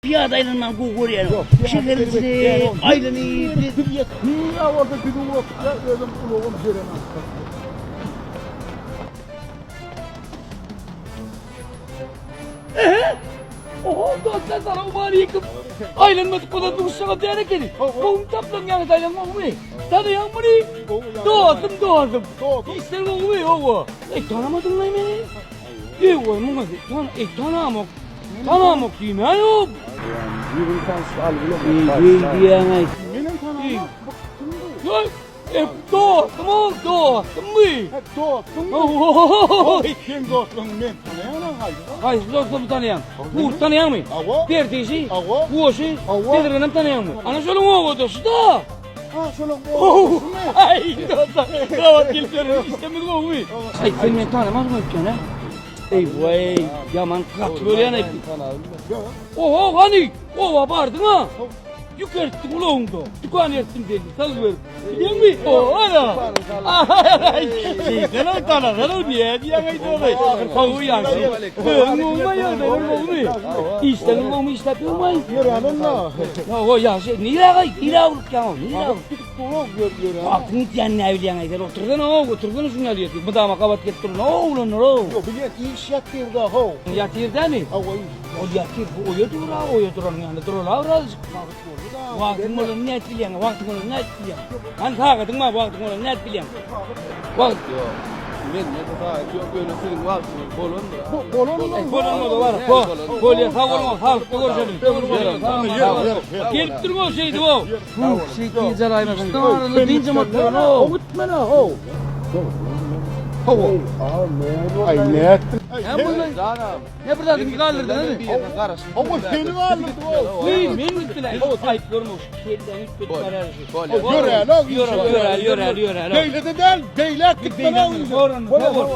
Pyýada aýlanmany gowy görýän. Şäheriň içine aýlanyp. Biz ýetip, bolsa bizi ugratdylar, özüm ulagym jeren alyp. Ehe! Oho, dostlar, salowmaleýkim. Aýlanmadyk bolan duşuşygam däl ekeni. Gowumy tapdyň ýaňy saýlan gowumy? Tanaýaňmy muny? Dostum, dostum. Işler gowumy? Hawa. Eý, tanamadyňlaý meni? Eý, goý, muňa tan, eý, tanamok. Tanamok diýmäý-ow. Ýüzüň tanyşyp al bilen. Eý, diýýäň-aý. Menem tanamok. Bu kim bu? Ýok, e, dostum-ow, dostummy? He, dostuňmy? Ohohoý. Seň dostlugyňy men tanaýanam haýsy? Haýsy dostumy tanaýaň? Gurt tanaýaňmy? Hawa. Berdişi? Hawa. Goşy? Hawa. Bezirgenem tanaýaňmy? Ana şolaň obadaşy-da. Ha, şolaň obadaşymy? Aý, dostlar, gabat gelip ýörün, işlerimiz gowumy? Aý, sen meni tanamadyň öýtýän, hä? Eý, waý, ýaman gaty görýän-aý. Oho, hany, oba bardyň-a? Ýük eltdiň ulagyňda, dükan eltdim seni, salgy berip. Bilýäňmi? O, ana. Şeýtan-ow, tanasan-ow diýýä, diýýäň aýdýan-aý. Gowy ýagşy. Özüň gowumy ýagdaýlaryň gowumy? Işleriň gowumy, işläp ýörmüň? Ýörälim-le. Hawa, ýagşy. Nirä gaý, nirä urukýaň-ow, nirä? Gidip durok, ýör, ýörälim. Wagtyň gitýänini näbilýäň-aý, sen otursana-ow, otursana şuň ýaly ýerde. Mydama gabat gelip duran-ow, oglanlar-ow. Ýok, bilýän, iş ýatyr-da-how. Ýatyr dämi? Hawa, iş. Ol ýatyr, bu oýa dur-a, oýa duranyň ýanynda duraly-a birazajyk. Wagtyň bolanyny nädip bilýäň? Wagtyň bolanyny nädip bilýäň? Hany sagadyň bar, wagtyň bolanyny nädip bilýäň? Wagt. Ýok. Mende de sagat ýok, ýöne siziň wagtyňyz bolandyr. Bolandyr. Bolan bolsa bar. Bo. Bolýar, sag boluň, saglykda görşeliň. Gelip durma şeýdip o. Şeýdip dynç alaýmasaň. Dynç almak bolanok. Gitmene, how. Hawa. Aý, nätdiň? Hem bundan Ne bir zadyny galdyrdyň hany? Hawa, seni galdyrdyk o. Weý, men gitdiler. Aýyp görme, şu kelläňi üýtgedip barýar şu. Ýöräli, Ýöräli, ýöräli, ýöräli. Beýle-de däl, beýläk gitmeli. Bolýar, sag bol.